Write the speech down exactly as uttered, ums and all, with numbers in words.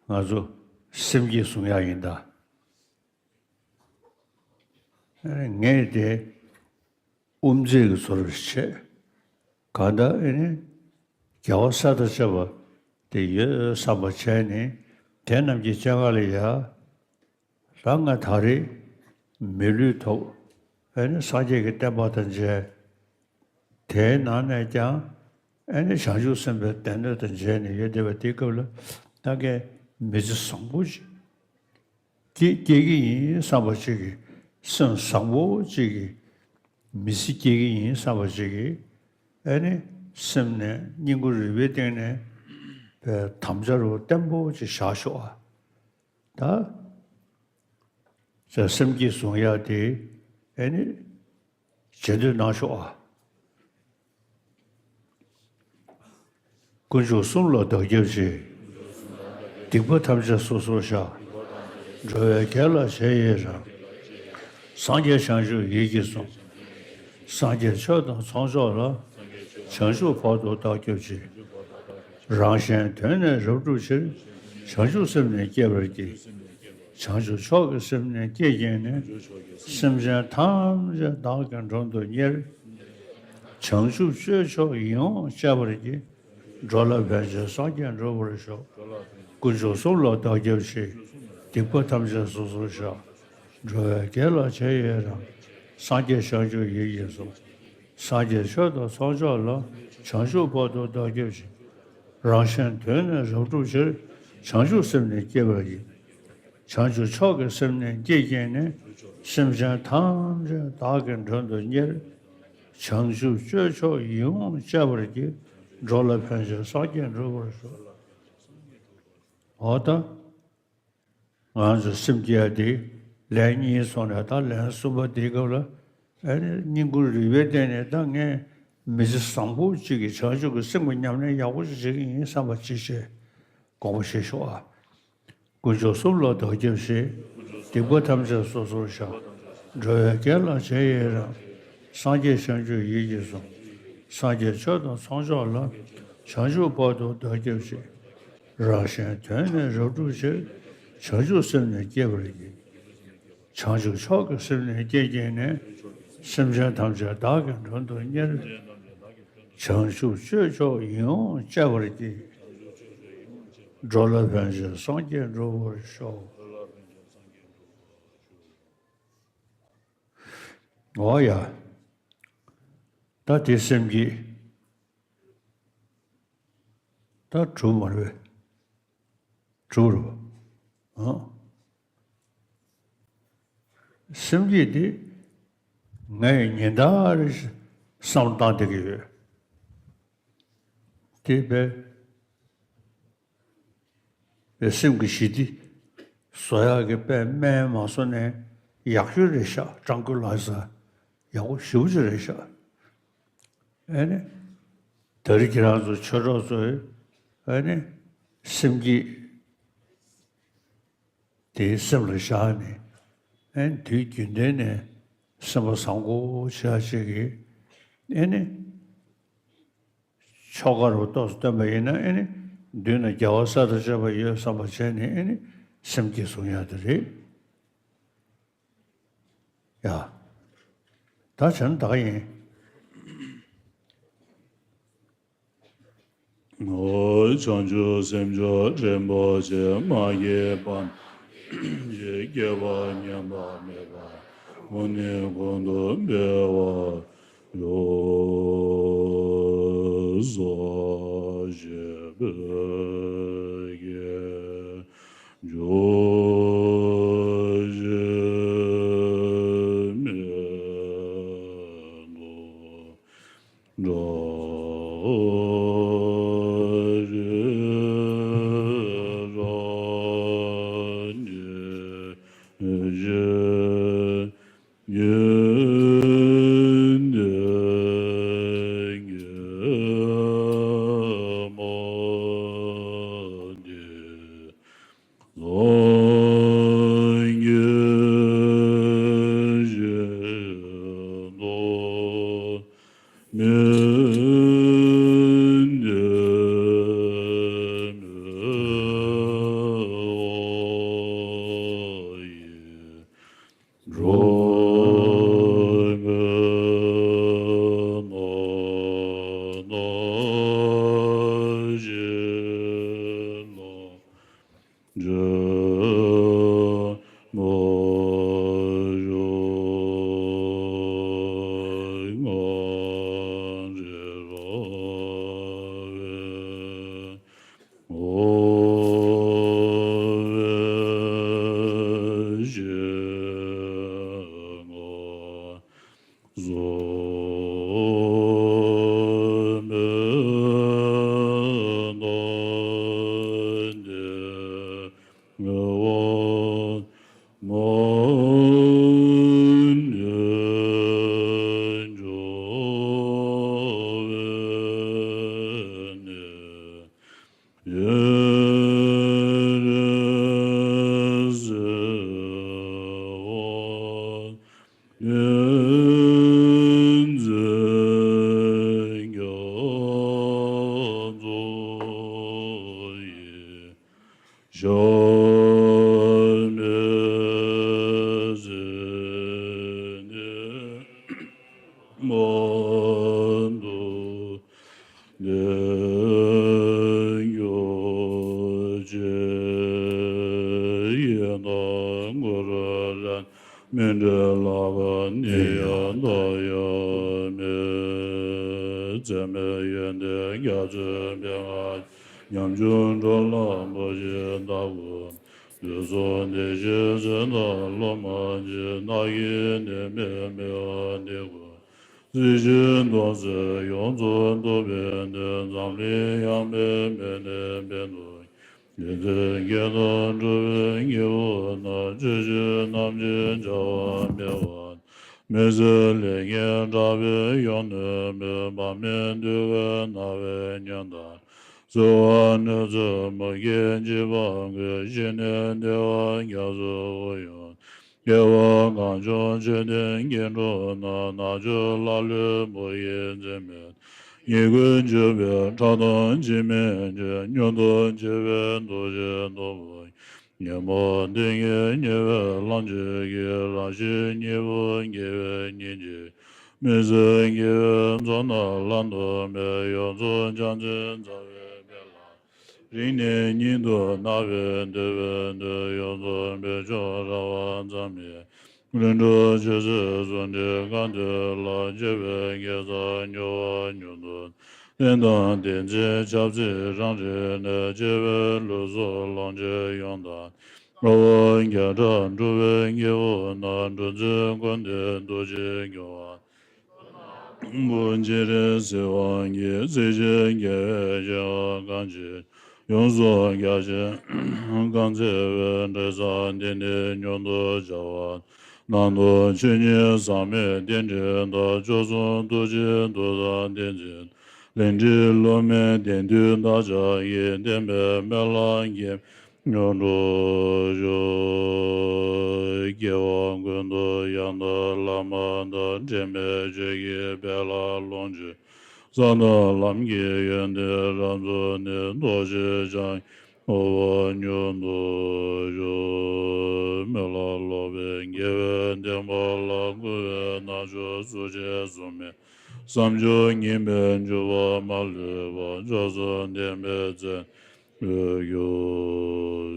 ང་ཚོ་སེམས་བསྐྱེད་བཟུང་ཡག་ཡིན་ད། ངས་དེ་དབུ་མཛད་ཀྱི་བཟོ་འདྲ་བྱས། གང་ལྟར་ཨེ་ནི་རྒྱལ་བ་སྲས་དང་བཅས་པ་དེ་ཡོད་བསམ་པ་བྱས་ནས། དེ་རྣམས་ཀྱི་སྤྱན་སྔར་ལ་ཡ། ད་ང་ད་རེས་མི་ལུས་ཐོབ། ཨེ་ནི་སངས་རྒྱས་ཀྱི་བསྟན་པ་དང་མཇལ། དེའི་ནང་ནས་ཀྱང་ཨེ་ནི་བྱང་ཆུབ་སེམས་དཔའི་སྡེ་སྣོད་དང་མཇལ་ནས་ཡོད་བསྡད་པ་དེའི་སྐབས་ལ། ད་ངས་མི་ཚེ་བཟང་པོ་ཅིག་སྐྱེ་སྐྱེ་གི་ཡིན་བསམ་པ་ཅིག་གིས། སེམས་བཟང་པོ་ཅིག་གིས་མི་ཚེ་སྐྱེལ་གྱི་ཡིན་བསམ་པ་ཅིག་གིས། ཨེ་ནི་སེམས་ནས་སྙིང་ཁུང་རུས་པའི་གཏིང་ནས་དམ་བཅའ་རུ་བརྟན་པོ་ཅིག་བཞག་ཤོག་ཨ། ད་ཅག་སེམས་བསྐྱེད་བཟུང་ཡག་དེ་ཨེ་ནི་བྱེད་འདོད་གནང་ཤོག་ཨ། དཀོན་མཆོག་གསུམ་ལ་བདག་སྐྱབས་མཆི། སྡིག་པ་ཐམས་ཅད་སོ་སོར་བཤགས། འགྲོ་བའི་དགེ་ལ་རྗེས་ཡི་རང་། སངས་རྒྱས་བྱང་ཆུབ་ཡིད་ཀྱིས་བཟུང་། སངས་རྒྱས་ཆོས་དང་ཚོགས་མཆོག་ལ། བྱང་ཆུབ་བར་དུ་བདག་སྐྱབས་མཆི། རང་གཞན་དོན་ནི་རབ་བསྒྲུབ་ཕྱིར། བྱང་ཆུབ་སེམས་ནི་བསྐྱེད་པར་བགྱི། བྱང་ཆུབ་མཆོག་གི་སེམས་ནི་བསྐྱེད་བགྱིས་ནས། སེམས་ཅན་ཐམས་ཅད་བདག་གིས་མགྲོན་དུ་གཉེར། བྱང་ཆུབ་སྤྱོད་མཆོག་ཡིད་འོང་སྤྱད་པར་བགྱི། འགྲོ་ལ་ཕན་ཕྱིར་སངས་རྒྱས་འགྲུབ་པར་ཤོག། དཀོན་མཆོག་གསུམ་ལ་བདག་སྐྱབས་མཆི། སྡིག་པ་ཐམས་ཅད་སོ་སོར་བཤགས། འགྲོ་བའི་དགེ་ལ་རྗེས་ཡི་རང་། སངས་རྒྱས་བྱང་ཆུབ་ཡིད་ཀྱིས་བཟུང་། སངས་རྒྱས་ཆོས་དང་ཚོགས་མཆོག་ལ། བྱང་ཆུབ་བར་དུ་བདག་སྐྱབས་མཆི། རང་གཞན་དོན་ནི་རབ་བསྒྲུབ་ཕྱིར། བྱང་ཆུབ་སེམས་ནི་བསྐྱེད་པར་བགྱི། བྱང་ཆུབ་མཆོག་གི་སེམས་ནི་བསྐྱེད་བགྱིས་ནས། སེམས་ཅན་ཐམས་ཅད་བདག་གིས་མགྲོན་དུ་གཉེར། བྱང་ཆུབ་སྤྱོད་མཆོག་ཡིད་འོང་སྤྱད་པར་བགྱི། འགྲོ་ལ་ཕན་ཕྱིར་སངས་རྒྱས་འགྲུབ་པར་ཤོག། འོ་ད། ང་ཚོ་སེམས་བསྐྱེད་ཡག་དེ་ལན་གཉིས་སོང་ནས། ད་ལན་གསུམ་པ་དེའི་སྐབས་ལ་ཨེ་ནི་སྙིང་ཁུང་རུས་པའི་གཏིང་ནས། ད་ངས་མི་ཚེ་བཟང་པོ་གཅིག་གི་བྱང་ཆུབ་ཀྱི་སེམས་ཀྱི་ཉམས་ལེན་ཡག་པོ་ཞིག་བྱེད་ཀྱི་ཡིན་བསམ་པ་ཅིག་བྱས། དགོངས་པ་བཞེས་ཤོག་ཨ། དཀོན་མཆོག་གསུམ་ལ་བདག་སྐྱབས་མཆི། སྡིག་པ་ཐམས་ཅད་སོ་སོར་བཤགས། འགྲོ་བའི་དགེ་ལ་རྗེས་ཡི་རང་། སངས་རྒྱས་བྱང་ཆུབ་ཡིད་ཀྱིས་བཟུང་། སངས་རྒྱས་ཆོས་དང་ཚོགས་མཆོག་ལ། བྱང་ཆུབ་བར་དུ་བདག་སྐྱབས་མཆི། རང་གཞན་དོན་ནི་རབ་བསྒྲུབ་ཕྱིར། བྱང་ཆུབ་སེམས་ནི་བསྐྱེད་པར་བགྱི། བྱང་ཆུབ་མཆོག་གི་སེམས་ནི་བསྐྱེད་བགྱིས་ནས། སེམས་ཅན་ཐམས་ཅད་བདག་གིས་མགྲོན་དུ་གཉེར། བྱང་ཆུབ་སྤྱོད་མཆོག་ཡིད་འོང་སྤྱད་པར་བགྱི། འགྲོ་ལ་ཕན་ཕྱིར་སངས་རྒྱས་འགྲུབ་པར་ཤོག། འོ་ཡ། ད་དེ་སེམས་བསྐྱེད། ད་གྲུབ་མ་རེད། གྲུབ་རེད་པ། ཨ། སེམས་བསྐྱེད་དེ་ངས་ཉིན་ལྟར་བསམ་བློ་བཏང་བསྡད་ཀྱི་ཡོད། དེ་དཔེ་སེམས་ཀྱི་ཞི་བདེ་བཟོ་ཡག་གི་དཔེ་སྨན་མ་བཟོ་ནས་ཡག་ཤོས་རེད་ཤག། སྤྲང་པོ་ལགས་ས་ཡག་པོ་ཞེ་པོ་ཅིག་རེད་ཤག། ཨེ་ནི། ད་རེས་ཁྱེད་རང་ཚོ་ཆོས་གྲོགས་ཚོས་ཨེ་ནི་སེམས་བསྐྱེད་དེ་སེམས་ལ་བཞག་ནས། ཨེ་ནི་དུས་རྒྱུན་ལྡན་ནས་སེམས་པ་བཟང་པོ་བྱེད་ཡག་ཅིག་གི། ཨེ་ནི། ཆོ་ག་རུ་ཏོག་ཙམ་བཏོན་པ་ཡིན་ན། ཨེ་ནི་མདུན་ན་རྒྱལ་བ་སྲས་དང་བཅས་པ་ཡོད་བསམ་པ་བྱས་ནས། ཨེ་ནི་སེམས་བསྐྱེད་བཟུང་ཡག་དེ་རེད། ཡ། ད་བྱས་ན་ད་ག་ཡིན། ཨོ། བྱང་ཆུབ་སེམས་མཆོག་རིན་པོ་ཆེ། མ་སྐྱེས་པ་ཡི་སྐྱེ་བ་ཉམས་པ་མེད་པ། ཀུན་ནས་ཀུན་ཏུ་འཕེལ་བར་ཤོག། ཞེས་པའི་གི། མི་འབྲལ་ལྷག་པ་ནི་ཡང་དག་ཡོད་མེད། འཛད་མེད་ཡོན་ཏན་རྒྱ་མཚོའི་མན་ངག་ཉམ་ཆུང་འགྲོ་ལ་བུ་ཞིག་བདག་པོ། དུས་གསུམ་བདེ་གཤེགས་མཚན་དང་སློབ་མ་མཆིས། རྣ་བརྒྱའི་ནད་མེད་མི་དབང་འདི་ཀོ། སྲིད་ཞིའི་འདོད་སྲེད་ཡོངས་རྫོགས་འདོར་བའི་མདུན། འཛམ་གླིང་ཡང་མེད་མི་ནི་འབེན་དུ། རྒྱལ་བསྟན་རྒྱལ་དང་གྲུབ་པའི་དངོས་པོ་རྣམས། ཆོས་ཀྱི་རྣམ་འབྱེད་བྱ་བ་མེད་པ། མི་བཟད་ལས་ངན་སྐྲག་པས་ཡོང་ནི་མེད། བག་མེད་འདུལ་བའི་རྣ་བས་ཉན་དང་། གསོལ་བ་ནི་ཚུལ་མུ་གེས་འཇིགས་པ་ཀུན། ཞི་གནས་བདེ་བ་རྒྱ་མཚོའི་དབུས་ཡོད། སྐྱེ་བ་གང་བྱུང་ཆོས་ལྡན་སྐྱེ་འགྲོ་ན། ནག་ཕྱོགས་ལ་ལུས་བུ་ཡིས་འཛིན་མེད། ཉེས་ཀུན་གཅོད་པའི་ཁྲག་དང་འཆི་མེད་ཆོས། མྱུར་དུ་འཆི་བའི་འདུ་ཤེས་སྟོབས་པོ། ཉོན་མོངས་གཏི་མུག་ཉེས་པའི་ལམ་གྱིས་ཀྱང་། རང་བཞིན་གཉིས་པོ་དགེ་བའི་གཉེན་གྱིས། མི་བཟད་དགེ་བའི་མཚོ་རྣམས་བླང་དོར་མེད། ཡོངས་རྫོགས་བྱང་ཆུབ་མཛའ་བའི་དཔལ་ལ། རིང་ནས་ཉིད་དུ་སྣང་བས་འདུད་པའི་དོན། ཡོངས་རྫོགས་བོད་ལྗོངས་ར་བ་ཙམ་ཡིན། ལྷུན་གྲུབ་ཆོས་སྲིད་ཟུང་འབྲེལ་གང་དེ་ལ། སྤྱོད་པའི་དགེ་རྩ་མྱུར་བ་མྱུར་དུ། རྟེན་དང་བསྟན་འཛིན་ཆབ་སྲིད་རང་རིག་ནས། གཅེས་པའི་ལུས་སྲོག་ལོངས་སྤྱོད་ཡོངས་དག་ནས། དབང་བརྒྱ་ཕྲག་འགྲོ་བའི་དངོས་པོ་རྣམས། འགྲོ་འཛིན་ཀུན་ཏུ་འདུ་བྱེད་རྒོལ་བ། བུ་འཇིགས་རིང་བསིལ་བ་གྱིས། བརྩེ་ཞིང་རྒྱལ་བའི་ཞི་བ་གང་ཞིག་ཡོངས་སུ་རྒྱ་ཆེན་གང་བརྩེ་བས། འབྲེལ་ཟབ་འདི་ནི་མྱུར་དུ་བྱ་བ། ནང་དུ་ཆོས་ཉིད་ཟག་མེད་རྟེན་འབྲེལ་དང་། མཆོག་གསུམ་ཐུགས་རྗེའི་མཐུ་དང་བསྟན་འཛིན། ལས་འབྲས་བསླུ་མེད་བདེན་མཐུ་བདག་ཅག་གི། བསྟན་པའི་སྨོན་ལམ་རྒྱས་མྱུར་དུ་ཤོག། སྐྱེ་བ་ཀུན་ཏུ་ཡང་དག་བླ་མ་དང་། འབྲལ་མེད་ཆོས་ཀྱི་དཔལ་ལ་ལོངས་སྤྱོད། གསང་དང་ལམ་གྱི་ཡོན་ཏན་རབ་རྫོགས་ནས། རྟོགས་ཤིང་བྱང་ཆུབ་མྱུར་དུ་ཤོག། སྨོན་ལམ་ལོག་པའི་དགེ་བའི་བདེན་པ་ལ། འགོད་པའི་རྣལ་འབྱོར་གཟུགས་ཅན་གཟུགས་མེད། བསམ་སྦྱོར་ངན་པའི་འགྱུར་བ་མ་ལུས་པ། མཆོག་གསུམ་བདེན་པའི་མཚན་ཡོད་གྱུར།